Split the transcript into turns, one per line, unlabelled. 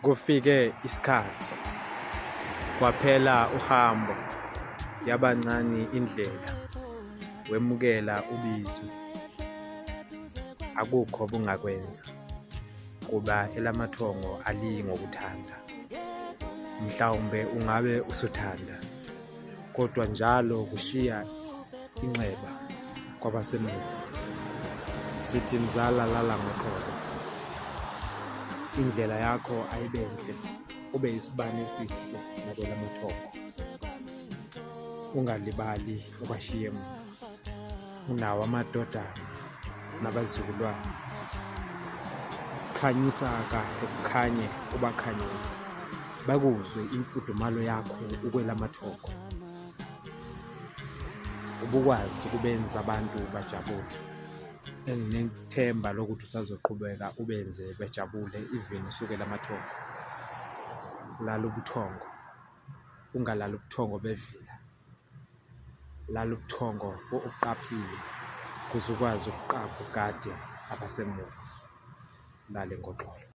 Kufike isikhathi, kwaphela uhambo, yabancane indlela, wemukela ubizo. Akukho obungakwenza, kuba elamathongo aliyi ngokuthanda. Mhlawumbe ungabe usuthanda, kodwa njalo kushiya inxeba kwabasemuva. Sithi mzala lala ngoxolo. Indlela yakho ayibe nhle, ube isibani esihle nakwelamathongo. Ungalibali ubashiye emuva. Unawo amadodana nabazukulwane. Khanyisa kahle kukhanye ubakhanyele. Bakuzwe imfudumalo yakho ukwelamathongo. Ubukwazi ukubenza abantu bajabule. Enginethemba lokuthi usazoqhubeka ubenze bejabule even usukela amathongo. Lala ubuthongo, ungalali ubuthongo bevila. Lala ubuthongo obuqaphile ukuze ukwazi ukuqapha ugade abasemuva. Ulale ngoxolo.